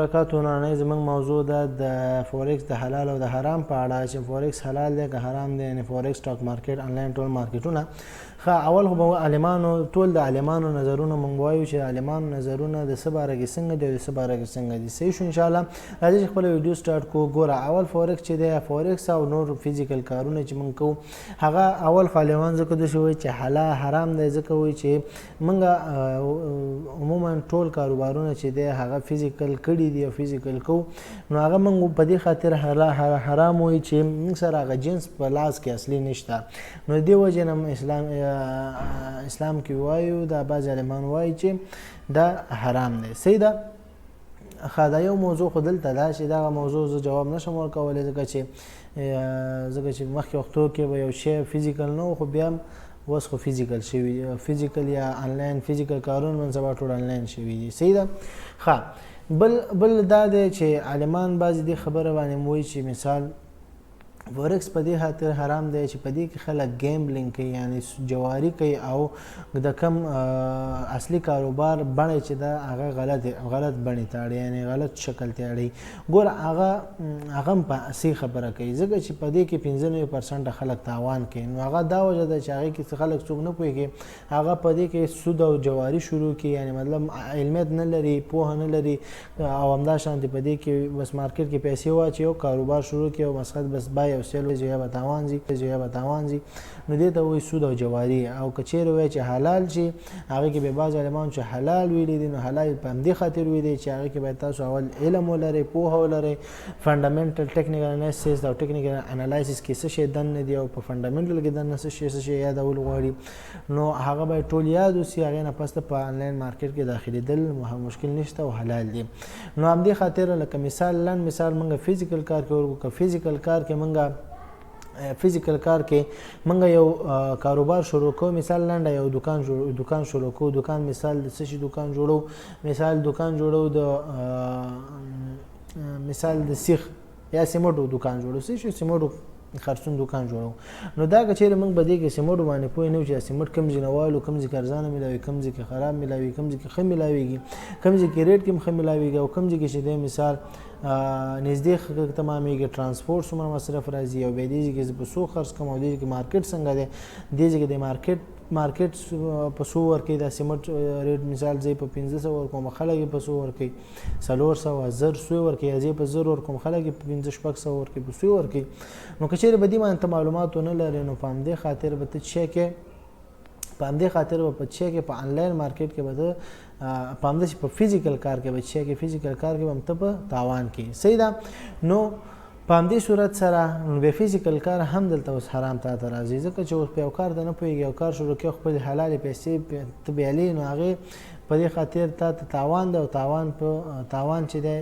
برکاتو. نننۍ زموږ موضوع ده د فوریکس د حلال او د حرام په اړه، چې فوریکس حلال دی که حرام دی، یعنی forex، stock market، online ټول مارکیټونه. ښه، اول خو به عالمانو، ټول د عالمانو نظرونه مونږ وایو چې عالمانو نظرونه د څه باره کې څنګه دي او د څه باره کې څنګه دي. صحیح شو، انشاءالله راځي چې خپله ویډیو سټارټ کو. ګوره، اول فوریکس چې دی، فوریکس او نور فزیکل کارونه چې مونږ کوو، هغه اول خو عالمان ځکه داسې وایي چې حلال حرام دی، ځکه وایي چې مونږ عموما ټول کاروبارونه چې دی هغه فزیکل کړي دي او فزیکل کوو، نو هغه مونږ په دې خاطر حرام وایي چې مونږ سره هغه جنس په لاس کې اصلي نشته. نو دې وجې نه اسلام کې وایو، دا بعضې عالمان وایي چې دا حرام دی. صحیح ده. ښه، دا یو موضوع خو دلته ده چې دغه موضوع زه جواب نشم ورکولی، ځکه چې مخکې وختو کې به یو شی فزیکل نه و، خو بیا اوس خو فزیکل شوي، فزیکل یا انلاین. فزیکل کارونه نن سبا ټول انلاین شوي دي. صحیح ده. ښه، بل دا دی چې عالمان بعضې دې خبره باندې وایي چې مثال فورکس په دې خاطر حرام دی چې په دې کې خلک gambling کوي، یعنی جواری کوي، او د کم اصلي کاروبار بڼه چې دا هغه غلط بڼې ته اړي، یعنی غلط شکل ته اړي. ګوره، هغه هم په صحیح خبره کوي، ځکه چې په دې کې 95% خلک تاوان کوي. نو هغه دا وجه ده چې هغې کې خلک څوک نه پوهېږي، هغه په دې کې سود او جواری شروع کړي، یعنی مطلب علمیت نه لري، پوهه نه لري، او همدا شان په دې کې بس مارکیټ کې پیسې واچي او کاروبار شروع کړي او مسخت بس buy او sell وي، یا به تاوان ځي یا به تاوان ځي. نو دې ته وایي سود او جواری. او که چیرې وایي چې حلال شي، هغه کې به بعض علماو چې حلال ویلي دي، نو حلال په همدې خاطر ویلي چې هغه کې باید تاسو اول علم ولرئ، پوهه ولرئ، fundamental، technical analysis او technical analysis کې څه شی دننه دي او په fundamental کې دننه څه شی یادول غواړي، نو هغه باید ټول یاد اوسي. هغې نه پس په انلاین مارکیټ کې داخلېدل مشکل نشته او حلال دي. نو همدې خاطر لکه مثال، لنډ مثال مونږ فزیکل کار کې ورکو، که فزیکل کار کې مونږ یو کاروبار شروع کوو، مثال لنډه یو دکان شروع کوو، دکان مثال د څه شي دکان جوړو، مثال دکان جوړو د مثال د سیخ یا سیمټو دکان جوړو، څه شي، سیمټو خرڅون دکان جوړو. نو دا که چیرې موږ به دې کې سیمټو باندې پوه نه یو چې سیمټ کوم ځای نه والو، کوم ځای کې ارزانه میلاوي، کوم ځای کې خراب میلاوي، کوم ځای کې ښه میلاویږي، کوم ځای کې rate کې هم ښه میلاویږي، او کوم ځای کې چې دی مثال نږدې ښه تمامېږي، ترانسپورت څومره مصرف راځي، او بیا دې ځای کې زه په څو خرڅ کوم، او دې ځای کې مارکیټ څنګه دی، دې ځای کې د مارکیټ په څو ورکوي دا سیمټ rate، مثال زه په 500 ورکوم، خلک یې په څو ورکوي، 400، 1000، څو ورکوي، زه په 1000 ورکوم، خلک یې په 500، 600 ورکوي، په څو ورکوي. نو که چیرې به دې باندې ته معلومات ونه لرې، نو په همدې خاطر به ته چې کې په همدې خاطر به په چې کې په انلاین مارکیټ کې به ته په همداسې په فزیکل کار کې به چې کې فزیکل کار کې به هم ته په تاوان کې. صحیح ده. نو په همدې صورت سره بیا فزیکل کار هم دلته اوس حرام تا ته راځي، ځکه چې اوس په یو کار ته نه پوهېږي او کار شروع کوي، خپل حلالې پیسې ته بیالې، نو هغې په دې خاطر تا ته تاوان دی، او تاوان په تاوان چې دی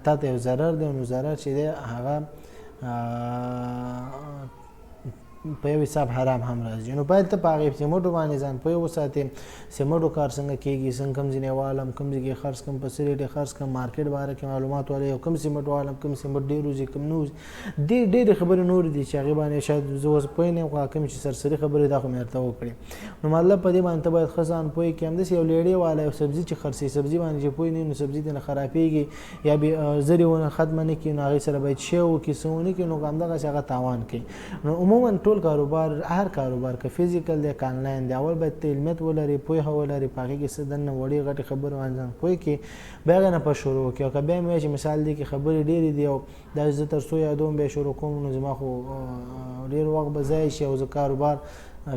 تا ته یو ضرر دی. نو ضرر چې دی هغه په یو حساب حرام هم راځي. نو باید ته په هغې سیمټو باندې ځان پوه وساتې، سیمټو کار څنګه کېږي، څنګه کوم ځینې والم، کوم ځای کې خرڅ کوم، په څه rate یې خرڅ کوم، مارکیټ باره کې معلومات ولري، او کوم سیمټ والم، کوم سیمټ ډېر وځي، کوم نه وځي. دې ډېرې خبرې نورې دي چې هغې باندې شاید زه اوس پوه نه یم، خو کوم چې سرسري خبرې دا خو مې درته وکړې. نو مطلب په دې باندې ته باید ښه ځان پوه کړې. همداسې یو لیړې والا یو سبزي چې خرڅوي، سبزي باندې چې پوه نه، نو سبزي دې نه خرابېږي یا به زرې ونه ختمه نه کړي، نو هغې سره باید شی وکړي، څه ونه کړي، نو همدغسې هغه تاوان کوي. نو عموما ټول کاروبار، هر کاروبار، که فزیکل دی که انلاین دی، اول باید ته علمیت ولرې، پوهه ولرې، په هغې کې څه دننه وړې غټې خبرې باندې ځان پوه کړې، بیا هغې نه پس شروع وکړي. او که بیا مې وایي چې مثال دې کې خبرې ډېرې دي او دا زه تر څو یادوم بیا شروع کوم، نو زما خو ډېر وخت به ضایع شي او زه کاروبار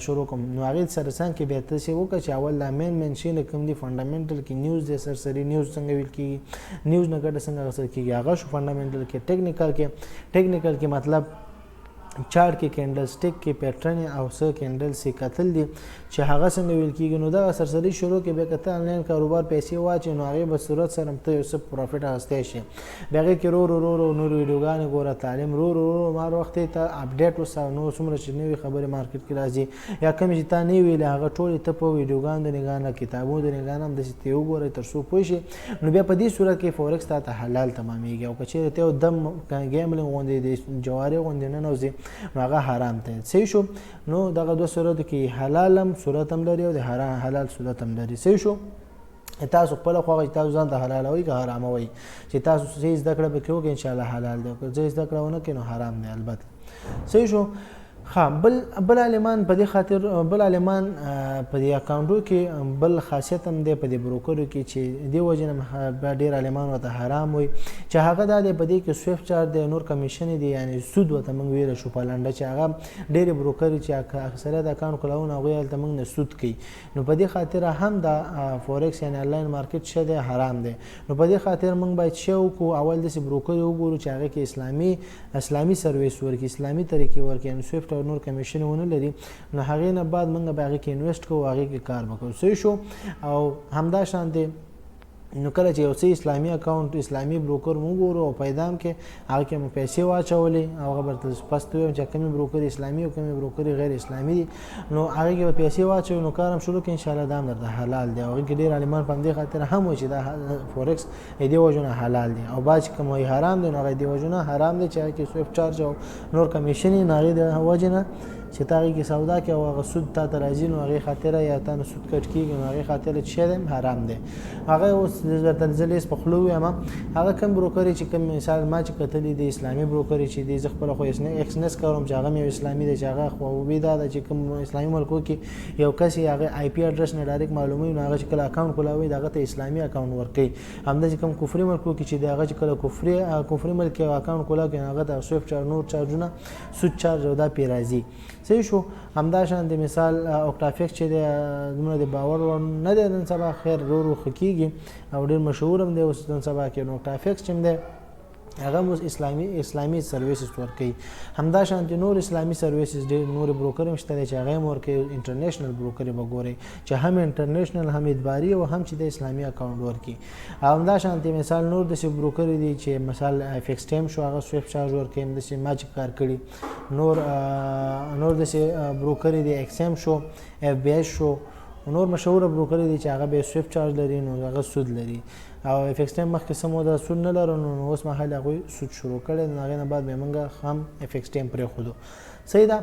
شروع کوم، نو هغې سره څنګ کې بیا ته څه وکړه چې اول دا main main شي نه کوم دي، fundamental کې news دی، سرسري news څنګه ویل کېږي، news نه ګټه څنګه اخیستل کېږي، هغه شو fundamental کې. ټیکنیکل کې مطلب چارت کې، candle stick کې pattern او څه candle سي کتل دي چې هغه څنګه ویل کېږي. نو دغه سرسري شروع کې بیا که ته انلاین کاروبار پیسې واچې، نو هغې به صورت سره ته یو څه profit اخیستی شې. بیا هغې کې رو رو رو رو نور ویډیوګانې ګوره، تعلیم رو رو رو هر وخت ته update اوسه. نو څومره چې نوې خبرې مارکیټ کې راځي یا کومې چې تا نه ویلې، هغه ټولې ته په ویډیوګانو د نګانه، کتابونو د نګانه هم داسې ته وګوره تر څو پوه شې. نو بیا په دې صورت کې فورکس تا ته حلال تمامېږي، او که چیرې ته یو دم gambling غوندې، د جواري غوندې ننوځې، نو هغه حرام دی. صحیح شو. نو دغه دوه صورت کې حلال هم صورت هم لري او د حرام حلال صورت هم لري. صحیح شو. تاسو خپل خوښه چې تاسو ځان ته حلالوي که حراموي، چې تاسو صحیح زده کړه پکې وکړئ ان شاء الله حلال دی، که زه زده کړه ونه کړئ نو حرام دی البته. صحیح شو. ښه، بل عالمان په دې خاطر، بل عالمان په دې اکاونټو کې بل خاصیت هم دی په دې بروکرو کې، چې دې وجې نه بیا ډېر عالمان ورته حرام وایي، چې هغه دا دی په دې کې سویفټ چارج دی، نور کمیشن دی، یعنې سود ورته موږ ویلی شو په لنډه، چې هغه ډېرې بروکرې چې اکثریت اکاونټ کلاونه هغوی هلته موږ نه سود کوي. نو په دې خاطر هم دا فوریکس یعنې انلاین مارکیټ شه دی حرام دی. نو په دې خاطر موږ باید شه وکړو، اول داسې بروکرې وګورو چې هغه کې اسلامي سرویس ورکړي، اسلامي طریقې ورکړي، یعنې سویفټ او نور کمیشن ونه لري. نو هغې نه بعد موږ به هغې کې انویسټ کوو، هغې کې کار به کوو. صحیح شو. او همدا شان دی، نو کله چې یو څه اسلامي اکاونټ اسلامي بروکر مو ګورو او پیدا هم کې هغه کې مو پیسې واچولې، او هغه به پس ته ویم چې کومې بروکرې اسلامي او کومې بروکرې غیر اسلامي دي، نو هغه کې به پیسې واچوي، نو کار هم شروع کړي ان شاء الله دا هم درته حلال دی. او هغه کې ډېر عالمان په همدې خاطر هم وایي چې دا فورکس دې وجې نه حلال دی، او بعض چې کوم وایي حرام دی، نو هغه دې وجې نه حرام دی چې هغه کې سویفټ چارج او نور کمیشن یې، نو هغې د وجې نه چې تا هغې کې سودا کوې او هغه سود تا ته راځي، نو هغې خاطره یا تا نه سود کټ کېږي، نو هغې خاطره چې شی دی حرام دی. هغه اوس درته زه لیست په خوله ووایم، هغه کوم بروکرې چې کوم مثال ما چې کتلي دي اسلامي بروکرې چې دي، زه خپله خو ایکسنس کوم چې هغه مې یو اسلامي دی، چې هغه خوبي دا ده چې کوم اسلامي ملکو کې یو کس یې هغه آی پي اډرس نه ډایرکټ معلوموي، نو هغه چې کله اکاونټ کولاوي هغه ته اسلامي اکاونټ ورکوي. همداسې کوم کفري ملکو کې چې دی هغه چې کله کفري ملک کې اکاونټ کولاو کوي، هغه ته سویفټ چارج نور چارجونه سود چارج او دا پې راځي. صحیح شو. همدا شان د مثال اوکټافیکس چې دی دومره د باور وړ نه دی نن سبا، خیر ورو ورو ښه کېږي او ډېر مشهور هم دی اوس نن سبا کې. نو اوکټافیکس چې دی هغه هم اوس اسلامي سرویسز ورکوي. همدا شان د نور اسلامي سرویسز ډېر نور بروکر هم شته دی چې هغه هم ورکوي. انټرنیشنل بروکر به ګورئ چې هم انټرنیشنل هم ادباري او هم چې د اسلامي اکاونټ ورکړي. او همدا شان د مثال نور داسې بروکر دي چې مثال فکس ټایم شو هغه سویفټ چارج ورکوي، همداسې ما چې کار کړي. نور داسې بروکر دي، ایکس ایم شو، اف بي اس شو، نور مشهوره بروکر دي چې هغه به سویفټ چارج لري، نو هغه سود لري. او اف ایکس ټایم مخکې څه موده سود نه لرو، نو اوس مهال هغوی سود شروع کړی، نو هغې نه بعد به موږ هم اف ایکس ټایم پرېښودو. صحیح ده.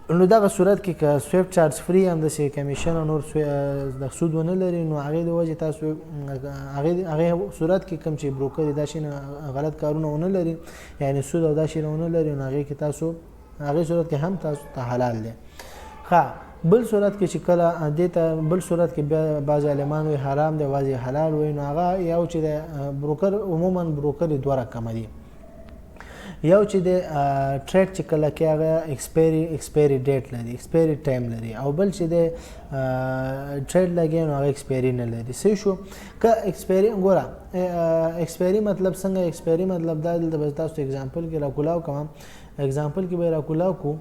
نو دغه صورت کې که سویفټ چارج فری هم داسې کمیشن او نور د سود ونه لري، نو هغې د وجې تاسو هغې صورت کې کوم چې بروکر دا شي غلط کارونه ونه لري، یعنې سود او دا شي ونه لري، نو هغې کې تاسو هغې صورت کې هم تاسو ته حلال دی. ښه، بل صورت کې چې کله دې ته بل صورت کې بیا بعضې عالمان وایي حرام دی، بعضې حلال وایي. نو هغه یو چې د بروکر عموما بروکر دوه رقمه دي. یو چې د ټریډ چې کله کې هغه ایکسپایري ډیټ لري، ایکسپایري ټایم لري، او بل چې د ټریډ لګي نو هغه ایکسپایري نه لري. صحیح شو. که ایکسپایري ګوره، ایکسپایري مطلب څنګه؟ ایکسپایري مطلب دا دلته به تاسو اگزامپل کې راکولاو کوم، اگزامپل کې به راکولاو کو.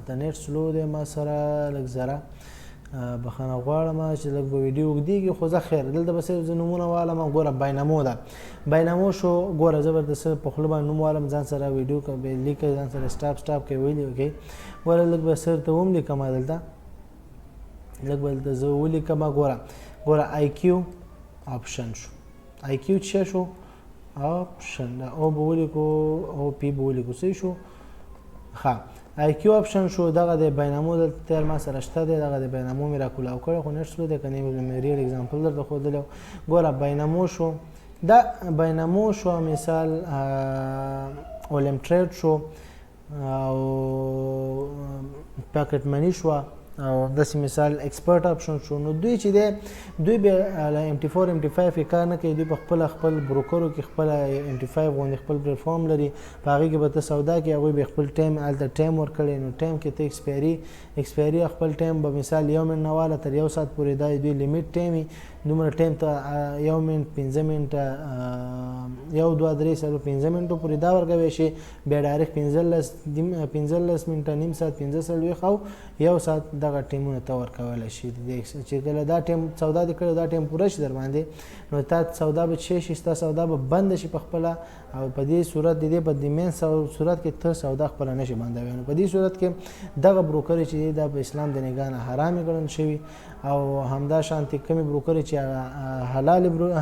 د نت سلو دی ما سره لږ ذره بخښنه غواړم چې لږ به ویډیو اوږدېږي، خو زه خیر دلته به صرف زه نومونه والم. ګوره باینامو ده، باینامو شو. ګوره زه به درته صرف په خوله باندې نوم والم، ځان سره ویډیو که به لیکئ، ځان سره سټاپ کوي ویلي وکړئ. ګوره لږ به سر ته وم لیکم، دلته لږ به دلته زه ولیکم. ګوره آی کیو آپشن شو، آی کیو څه شو؟ آپشن دا او به ولیکو او پی به ولیکو. صحیح شو. ښه، آی کیو آپشن شو. دغه د باینامو دلته تیر ما سره شته دی، دغه د باینامو مې راکولاو کړی، خو نټ سلو دی، که نه مې ریل اگزامپل درته ښودلی. ګوره باینامو شو، دا باینامو شو، مثال اولم ټریډ شو او پاکټ منی شو او داسې مثال ایکسپرټ آپشن شو. نو دوی چې دی دوی بیا له ایم ټي 4 ایم ټي 5 کې کار نه کوي، دوی په خپل خپل بروکرو کې خپل ایم ټي 5 غوندې خپل پلیټفارم لري، په هغې کې به ته سودا کوې، هغوی به خپل ټایم هلته ټایم ورکړی، نو ټایم کې ته ایکسپایري خپل ټایم به مثال یو منټ نه واله تر یو ساعت پورې دا دوی لیمیټ ټایم وي، دومره ټایم ته یو منټ پنځه منټه یو دوه درې څلور پنځه منټو پورې دا ورکوی شي، بیا ډایرکټ 15 منټه نیم ساعت 45 او یو ساعت دغه ټیمونه ته ورکولی شي. چې کله دا ټیم سودا دې کړې دا ټیم پوره شي در باندې، نو تا سودا به چې شي ستا سودا به بنده شي په خپله، او په دې صورت د دې په دې مین صورت کې ته سودا خپله نه شي بندوی. نو په دې صورت کې دغه بروکرې چې دی دا په اسلام د نګاه نه حرامې ګڼل شوي، او همدا شانتې کومې بروکرې چې هغه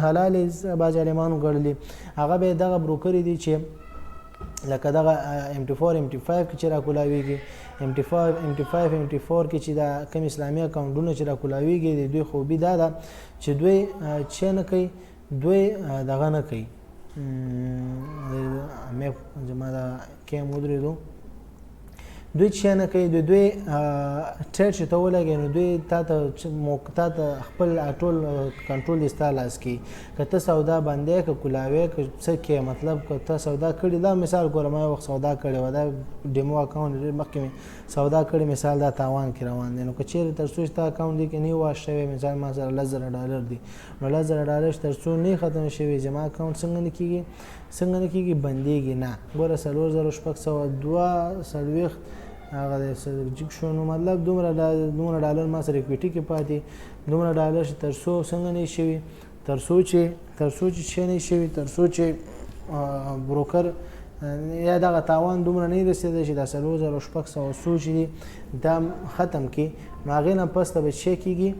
حلالې بعضې عالمانو ګڼلي، هغه به دغه بروکرې دي چې لکه دغه ایم ټي 4 ایم ټي 5 کې چې راکولاویږي، ایم ټي 5 ایم ټي 5 ایم ټي 4 کې چې دا کوم اسلامي اکاونټونه چې راکولاویږي، د دوی خوبي دا ده چې دوی چې نه کوي، دوی دغه نه کوي. مې زما دا کیم ودرېدو. دوی چې نه کوي، دوی ټریډ چې ته ولګې نو دوی تا ته تا ته خپل ټول کنټرول دې ستا لاس کې. که ته سودا بندې، که کولاوې، که څه کې، مطلب که ته سودا کړې، دا مثال ګوره، ما یو وخت سودا کړې وه، دا demo account، ډېر مخکې مې سودا کړې، مثال دا تاوان کې روان دی. نو که چېرې تر څو چې تا اکاونټ دې کې نه wash شوی، مثال ما سره 10,000 ډالر دي، نو 10,000 ډالر چې تر څو نه ختم شوي، زما اکاونټ څنګه نه کېږي، څنګه نه کېږي، بندېږي نه. ګوره، 4642 هغه دی جګ شو. نو مطلب دومره ډالر ما سره equity کې پاتې، دومره ډالر چې تر څو څنګه نه شوي، تر څو چې شی نه شوي، تر څو چې بروکر یا دغه تاوان دومره نه رسېدی چې دا 4600 څو چې دي دا ختم کړي، نو هغې نه پس ته به څه کېږي؟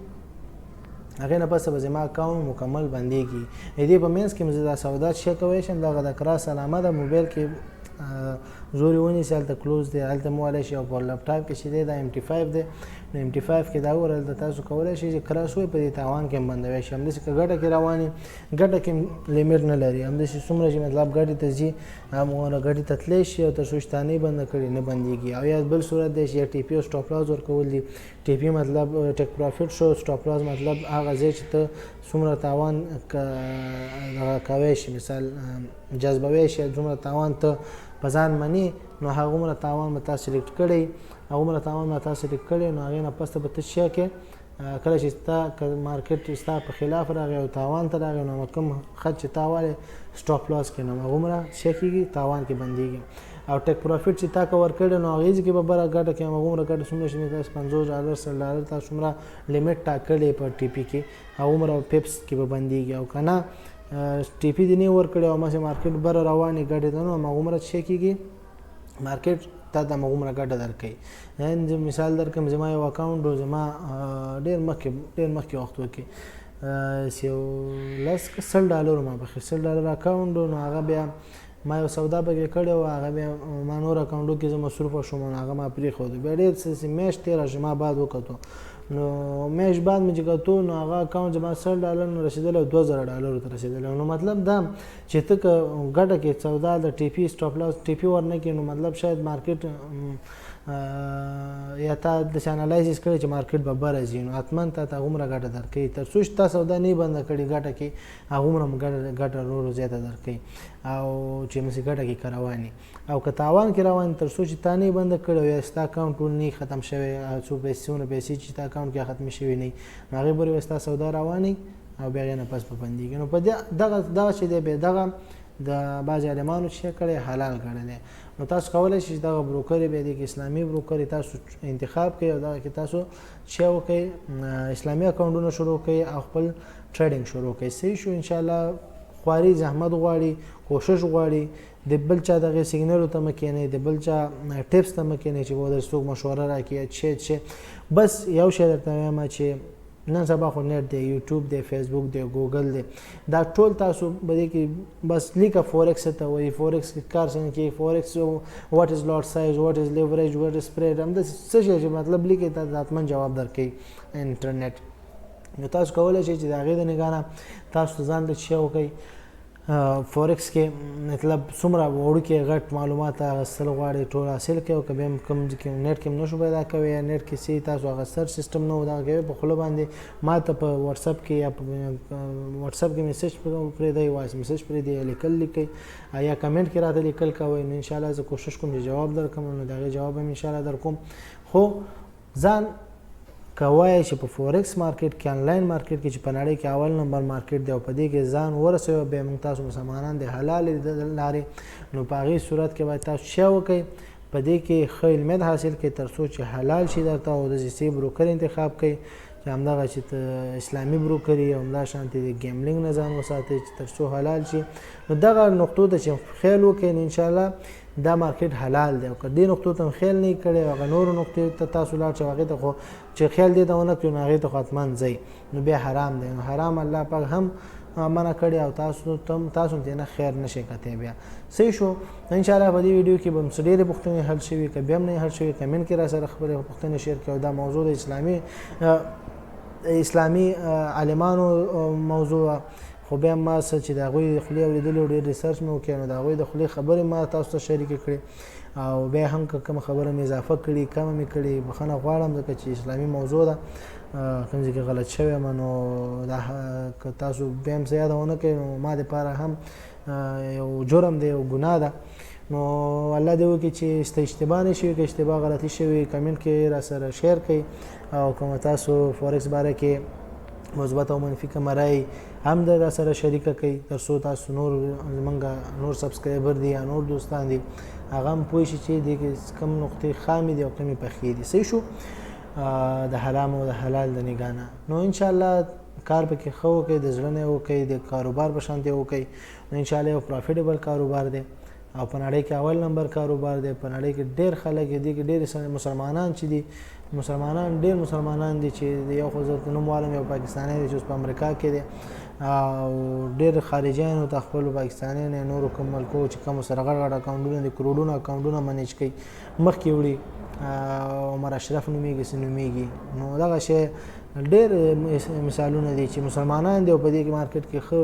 هغې نه پس به زما اکاونټ مکمل بندېږي. د دې په منځ کې زه دا سودا څه کوی شم. دغه د cross علامه ده، موبایل کې زور یې ونیسي، هلته close دی، هلته مو ولی شي. او په لپټاپ کې چې دی دا ایم ټي 5 دی، نو ایم ټي 5 کې دا وګوره، هلته تاسو کولی شئ چې cross ووهئ، په دې تاوان کې هم بندوی شي. همداسې که ګټه کې روان یې، ګټه کې limit نه لري. همداسې څومره چې مطلب ګټې ته ځي، همغومره ګټې ته تللی شي او تر څو چې تا نه بنده کړي، نه بندېږي. او یا بل صورت دی چې یا TP او stop loss ورکول دي. TP مطلب take profit شو، stop loss مطلب هغه ځای چې ته څومره تاوان دغه کوی شي، مثال جذبوی شي، څومره تاوان ته په ځان منې، نو هغومره تاوان به تا select کړی، هغومره تاوان به تا select کړی. نو هغې نه پس ته به ته څه کې؟ کله چې ستا market ستا په خلاف راغی او تاوان ته راغی، نو کوم خط چې تا والې stop loss کې، نو هغومره څه کېږي؟ تاوان کې بندېږي. او take profit چې تا که ورکړی، نو هغې کې به بره ګټه کې هغومره ګټه څومره چې تاسو 50 ډالر، 100 ډالر تاسو څومره limit ټاکلی په TP کې، هغومره pips کې به بندېږي. او که نه TP دې نه ورکړی او مثلا market بره روانې ګټې ته، نو هغومره څه کېږي؟ market تا ته هغومره ګټه درکوي. یعنی زه مثال درکړم، زما یو اکاونټ و، زما ډېر مخکې وخت کې یو لس که 100 ډالرو، ما پکې 100 ډالر اکاونټ و. نو هغه بیا ما یو سودا پکې کړې وه، هغه بیا ما نور اکاونټو کې زه مصروف شوم، نو هغه ما پرېښود. بیا ډېر څه میاشت تېره شوه، ما بعد وکتو، نو میاشت بعد مې چې کتو، نو هغه اکاونټ زما 100 ډالر نه رسېدلی او 2000 ډالرو ته رسېدلی. نو مطلب دا چې ته که ګټه کې سودا د TP stop loss TP ورنه کړې، نو مطلب شاید market یا تا داسې analysis کړی چې market به بره ځي، نو حتما تا ته هغومره ګټه درکوي. تر څو چې تا سودا نه بنده کړي ګټه کې، هغومره ګټه نورو زیاته درکوي. او چې مې ګټه کې که رواني او که تاوان کې روان، تر څو چې تا نه بنده کړی یا ستا اکاونټ ټول نه ختم شوی، څو پیسې، څومره پیسې چې ستا اکاونټ کې ختم شوي نه، نو هغې پورې به ستا سودا رواني او بیا هغې نه پس به بندېږي. نو په دغه دغه چې دی، بیا دغه د بعضې عالمانو چې کړی حلال کړی دی. نو تاسو کولی شئ چې دغه بروکرې بیا دې کې اسلامي بروکرې تاسو انتخاب کړئ او دغه کې تاسو چې وکړئ، اسلامي اکاونټونه شروع کړئ او خپل trading شروع کړئ. صحیح شو؟ انشاءالله خواري زحمت غواړي، کوشش غواړي. د بل چا دغه سیګنلو ته مه کښېنئ، د بل چا tips ته مه کښېنئ چې و څوک مشوره راکړي چې بس یو شی درته وایم چې نن سبا خو نت دی، یوټیوب دی، فیسبوک دی، ګوګل دی، دا ټول تاسو به دې کې بس لیکه فورکس ته وایي، فورکس کې کار څنګه کیږي، forex، what is lot size، what is leverage، what is spread، همداسې څه شی چې مطلب لیکې، ته حتما جواب درکوي انټرنیټ. نو تاسو کولی شئ چې د هغې د نګاه نه تاسو ځان ته څه وکړئ فورکس کې، مطلب څومره وړوکی غټ معلومات اخیستل غواړي، ټول حاصل کړئ. او که بیا هم کوم کې نت کې نه شو پیدا کوي یا نت کې سي تاسو هغه search system نه و دغه کوي، په خوله باندې ما ته په واتساپ کې یا په واتساپ کې message پرېږدئ، voice message پرېږدئ، یا لیکل لیکئ یا کمنټ کې راته لیکل کوئ، نو انشاءالله زه کوشش کوم چې جواب درکړم. نو د هغې جواب هم انشاءالله درکوم. خو ځان کوی چې په forex market کې، online market کې چې په نړۍ کې اول نمبر market دی، او په دې کې ځان ورسوي، بیا موږ تاسو مسلمانان د حلال لارې، نو په هغې صورت کې باید تاسو څه وکړئ؟ په دې کې ښه علمیت حاصل کړئ تر څو چې حلال شي درته، او داسې څه بروکر انتخاب کړئ چې همدغه چې اسلامي بروکري او همدا شانتې د gambling نه ځان وساتئ چې تر څو حلال شي. نو دغه نقطو ته چې خیال وکړئ، نو انشاءالله دا market حلال دی. او که دې نقطو ته خیال نه کړی، هغه نورو نقطې ته تاسو لاړ شئ، هغې ته خو چې خیال دې ته ونه کړي، نو هغې ته خو حتما ځئ، نو بیا حرام دی. نو حرام الله پاک هم منع کړی او تاسو تم تاسو ته نه خیر نشي کته بیا. صحیح شو. ان شاء الله په دې ویډیو کې به څه ډېرې پوښتنې حل شوي، که بیا هم نه حل شوي کمنټ کې را سره خپلې پوښتنې شیر کړئ. او دا موضوع د اسلامي عالمانو موضوع وه، خو بیا ما څه چې د هغوی خولې اورېدلي او ډېر ریسرچ مې وکړ، نو د هغوی د خولې خبرې ما تاسو ته شریکې کړې. او بیا هم که کومه خبره مې اضافه کړي کمه مې کړي بخښنه غواړم، ځکه چې اسلامي موضوع ده، کوم ځای کې غلط شوی یم نو دا که تاسو بیا هم څه یادونه کوئ نو ما دپاره هم یو جرم دی، یو ګناه ده. نو الله دې وکړي چې ست اشتباه نه شي، که اشتباه غلطي شوي کمنټ کې را سره شیر کړئ. او کوم تاسو فورکس باره کې مثبت او منفي کومه رای هم د را سره شریکه کړئ، تر څو تاسو نور زمونږ نور سبسکرایبر دي یا نور دوستان دي هغه هم پوه شي چې دې کې کوم نقطې خامې دي او کومې پخې دي. صحیح شو. د حرام او د حلال د نګانه نو ان شاء الله کار پکې ښه وکړئ، د زړه نه یې وکړئ، د کاروبار په شان یې وکړئ، نو ان شاء الله یو پروفیټیبل کاروبار دی او په نړۍ کې اول نمبر کاروبار دی. په نړۍ کې ډېر خلک دي کې ډېر مسلمانان چې دي، مسلمانان ډېر مسلمانان دي چې یو خو زه نوم والم، یو پاکستانی دی چې اوس په امریکا کې دی، او ډېر خارجیانو ته خپلو پاکستانیانو یا نورو کوم ملکو چې کوم سره غټ غټ اکاونټونه دي، کروړونه اکاونټونه منیج کوي، مخکې وړي. عمر اشرف نومېږي څه نومېږي. نو دغه شی ډېر مثالونه دي چې مسلمانان دي او په دې کې مارکیټ کې ښه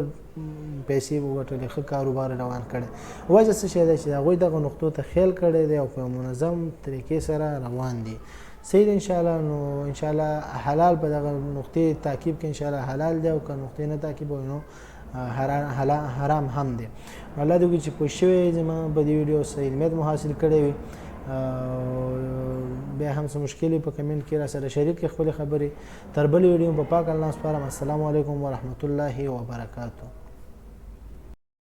پیسې وګټلې، ښه کاروبار روان کړی. وجه څه شی ده چې هغوی دغه نقطو ته خیال کړی دی او په منظم طریقې سره روان دي. صحیح دی ان شاء الله. نو ان شاء الله حلال په دغه نقطې تعقیب کې ان شاء الله حلال دی، او که نقطې نه تعقیب نو حرام هم دی. الله دې وکړي چې پوه شوی زما په دې ویډیو څه علمیت مو حاصل کړی وي. بیا هم څه مشکل په کمنټ کې را سره شریک کړئ خپلې خبرې. تر بلې ویډیو په پاک الله سپارم. السلام علیکم ورحمت الله وبرکاته.